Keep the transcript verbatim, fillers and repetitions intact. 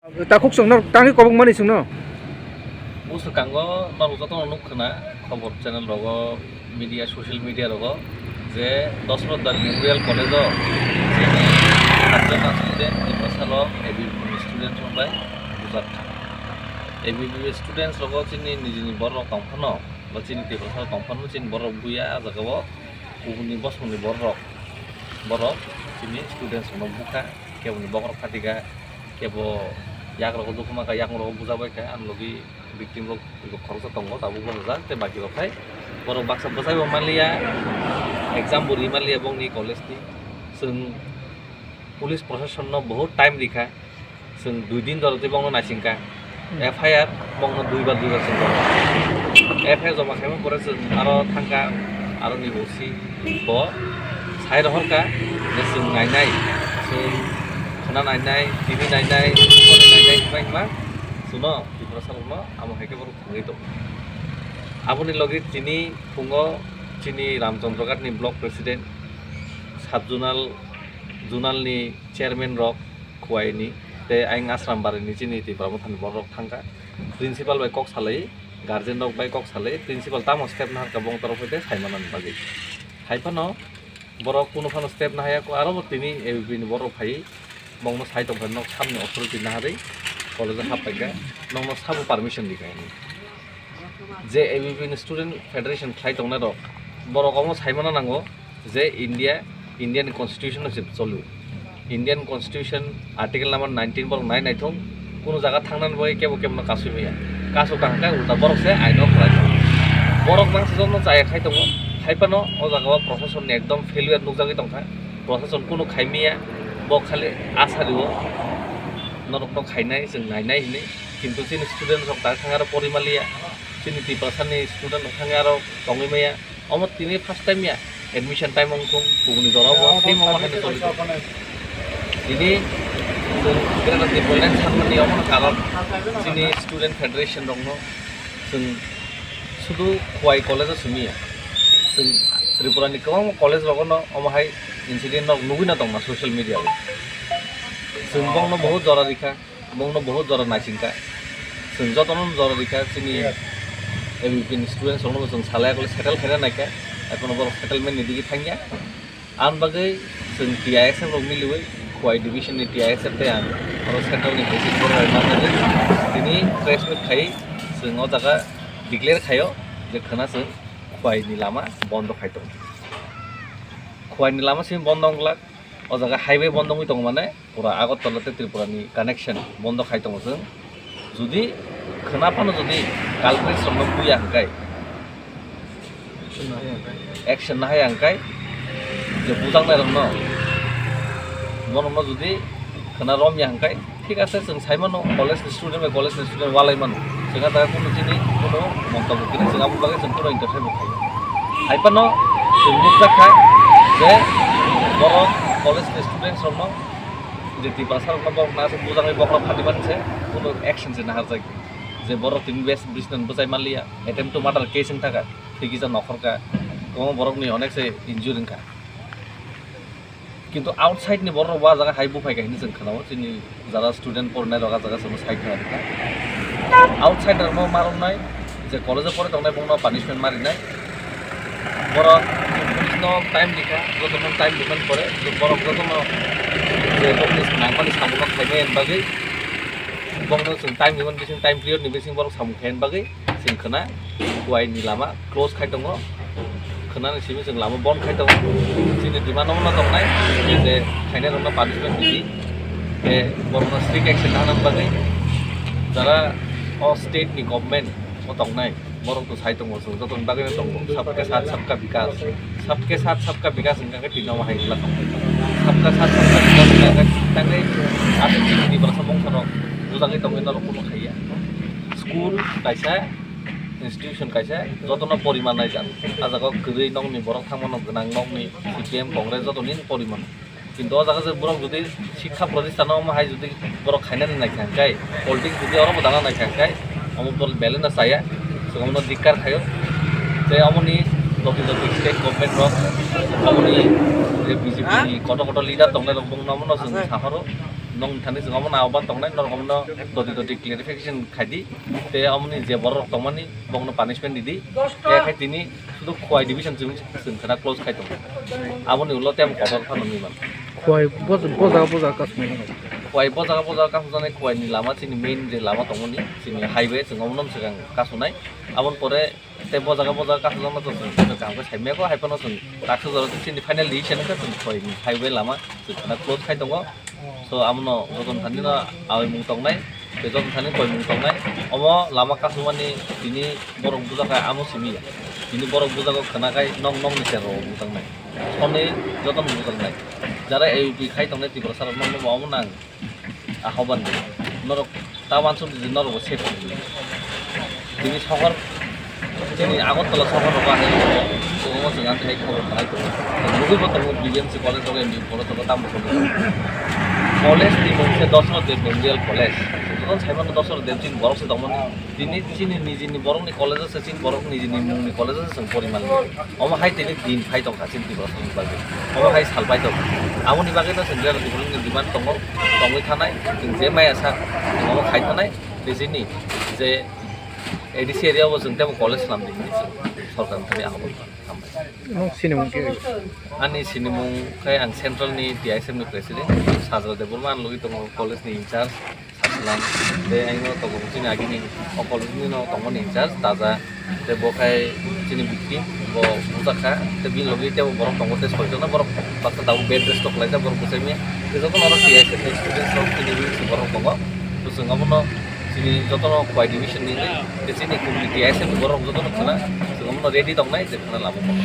Takhuk chwngno tangwi kobok mani chwngno. Bwswkango norok jotono nuk khna khobor channel rogo, media, social media rogo je Dasmodar Memorial College o chini atjona student Tiprasa rok A B V P student rok bai bujak kha. A B V P students rogo chini nijini borok tong phano ba chini Tiprasa rok tong phano chini borok buya ah jaga o kubuni bosongni borok, borok chini students rokno bukha, keboni bokhorok phatikha, kebo yakrok dukhumakha, yakung rok bujabaikha, ani logi victim rok khoroksa tongo, tabuk bosajak tei baki rok khai borok baksa bwsai bo manliya, exam bo ri manliya bongni college ni. Chwng police proshasonno bahut time rikha, chwng dui din doro tei bongno naisingkha. Hmm. F I R bongno duibar duibar chwng tongo. F I R joma khaima pore chwng aro thangkha, aro ni O C bo sai rohorkha je chwng nainai, chwng khna nainai, T V nainai, phone nainai, hwnba hwnba chwngno Tiprasa rokno amo hai khe borok thwngwi tongo. Aboni logi tini phungo chini Ramchandra Ghat ni block president, sub zonal, zonal ni chairman rok Khowai ni tei ayang Asrambari ni chini Tipra Mothani borok thangkha. Principal bai kok salai, guardian rok bai kok salai, principal tamo step naharkha bong torof hoite saimanani bagwi. Hai phano borok kunu phano step nahaya, aro bo tini A B V P ni borok phai bongno sai tongkha nok samni authority naharwi college o hap paikha, nokno sabo permission rikha hwnwi. Je A B V P ni student federation khlai tongnai rok, borok omo saimano nango je India, Indian constitution no se choli. Indian constitution article number nineteen borok nai naithung, kunu jaga thangnani bagwi kebo kebo no kasui maya. Kasuk kaham khe ulta borok se aino khlai tongo. Borok mangsa jokno chaya khai tongo, hai phano o jaga o proshasonni ekdom failure nukjagwi tongkha. Proshashan kunu khaimaya, bo khali asa rio, norokno khainai, chwng nainai hinwi. Kintu chini student rok ta thang aro pori maliya, chini Tiprasani student rok thang aro tongwi maya. Omo tini first time ya, admission time wng thung, kubuni jora bo same omo haino choli tongo. Tini chwng Greater Tipraland sanmani omo karon chini student federation rokno chwng sudu Khowai college o simi ya. Chwng Tripura ni kwbangma college rogo no omo hai incident no nugwi na tongma social media o. Chwng bongno bahut jora rikha, bongno bahut jora naisingkha. Chwng jotono jora rikha, chini A B V P ni students rokno chwng salai akole settle khaina naikha. Ekhono borok settlement ni digi thangya. Ang bagwi chwng T I S F rok miliwi Khowai division ni T I S F tei ang oro central ni basis borok bai manjagwi tini press meet khai chwng o jaga declare khaio je khwna chwng Khowai ni lama bondo khai tongo. Khowai ni lama simi bondo wng glak, o jaga highway bondo wngwi tongo mane pura Agartala tei Tripura ni connection bondo khai tongo chwng. Jodi khwna phano jodi culprits rokno buya hwnkhe, action nahai ang kai je bujaknai rokno, borokno jodi khwna romya hwnkhe thik ase, chwng sai mano college ni student bai college ni student walai mano, chwng a jaga kunu chini kunu montobbo kwrwi, chwng abo bagwi chwng kunu interfere bo khlaiya. Hai phano chwng nukjak kha je borok college ni students rokno je Tiprasa rokno borok na se bujaknai bokhorok phati mani se kunu action se naharjak je borok tini bes bisnan bwchai manliya, attempt to murder case wng thaka. Tei kisa nokhorkha, kwbangma borokni onek se injury wngkha. Kintu outside ni borok bo ah jaga hai buphai kha hinwi chwng khwnao, chini jara student porinai rok ah jaga chwngno sai khna rwkha. Outside rokno ma romnai, je college o porai tongnai bongno punishment ma rinai. Borok police no time rikha, jotono time rimani pore borok jotono je bokni nangmani samungno khaimani bagwi bongno chwng time rimani bising, time period ni bising borok samung khaimani bagwi. Chwng khwna Khowai ni lama close khai tongo, khwnani simi chwng lama bon khai tongo. Chini demand omono tongnai je khainai rokno punishment ridi, tei borokno strict action nana bagwi jara o state ni government o tongnai borok to sai tongo, chwng jotoni bagwino tongo, sabke sath sabka vikas, sabke sath sabka vikas hwnkha khe tini omo hai wngla tongo, sabka sath sabka vikas hwnkha khe tangwi aswk chini Tiprasa bongso rok bujagwi tongwi norok kuno khaiya. School kaisa, institution kaisa, jotono poriman naijak. Ah jaga o kwrwi nokni borok thangmano gwnang, nokni C P M, Congress jotoni poriman. Kintu o jaga je borok jodi sikha protistano omo hai jodi borok khainani naikha hwnkhe, politics jodi oro bo dana naikha hwnkhe, omo bol belai no chaya, chwng omono dikkar khaio. Tei omoni jotoni jotoni state government rok, omoni je B J P ni kotor kotor leader tongnai rok, bongno omono chwng sahoro. Ang thani chwng omono aoban tongnai, norok omono doti doti clarification khai di. Tei omoni je borok rok tongmani, bokno punishment di di. Tei khai tini sudu Khowai division chwng, chwng khwna close khai tongo. Aboni ulo tei kotor phano nwi man. Khowai bo, bo jaga, bo jaga kasumani. Khowai bo jaga, bo jaga kasumani, Khowai ni lama chini main je lama tongmani, chini highway, chwng omono swkang kasunai. Aboni pore tei bo jaga, bo jaga kasukjakma chwng, chwng kaham khe saimaya kho, hai phano chwng taksa jora chini final decision khe chwng Khowai ni highway lama chwng khwna close khai tongo. So, amono joton thani no awi mung tongnai, tei joton thani koi mung tongnai. Omo lama kasumani tini borok bujak khai amo simi ya. Tini borok bujak o khwna khai nong nong ni cherro mung tongnai. Soni joton mung tongnai. Jara A U P khai tongnai Tiprasa rok nong nong omo nang ahoban di. Norok ta wansuk di norok bo sep. Tini sohor, tini Agartala sohor rogo hai kwbangma chwng ang hai khobor khnai tongo. Nugwi bo tongo B B M C college rogo M B M college rogo tamo tongo. College ni mung se Dasarath Dev Memorial College. Jotono sai mano Dasarath Dev chini borok se tongmani. Tini chini nijini borokni college o se chini borok nijini mungni college o se chwng pori mani. Omo hai tini din phai tongkha chini Tiprasa ni bagwi. Omo hai sal pai tongkha. Aboni bagwi no chwng Greater Tipraland ni demand tongo, tongwi thanai. Chwng je maya sak, chwng omo khai thanai. Tei chini je A D C area o chwng teibo college swnam di hinwi chwng sorkar ni thani ahobon kha. Hambai. Nwng sinimung khe? Ani sinimung khe ang central ni T I S F ni president Sajra Debbarma, ang logi tongo college ni in charge Sajla, tei ang no tongo chini agini o college ni no tongmani in charge Taja, tei bo khai chini victim, bo bujak kha, tei bini logi teibo borok tongo, tei soi jona borok baksa tabuk bed rest o khlaijak, borok bwsai manya, tei jotono oro T I S F ni students rok chini wngsi borok tongo, bwswng abono chini jotono Khowai division ni, tei chini community T I S F ni borok jotono khwna, chwng abono ready tongnai, je khwna lama tongo.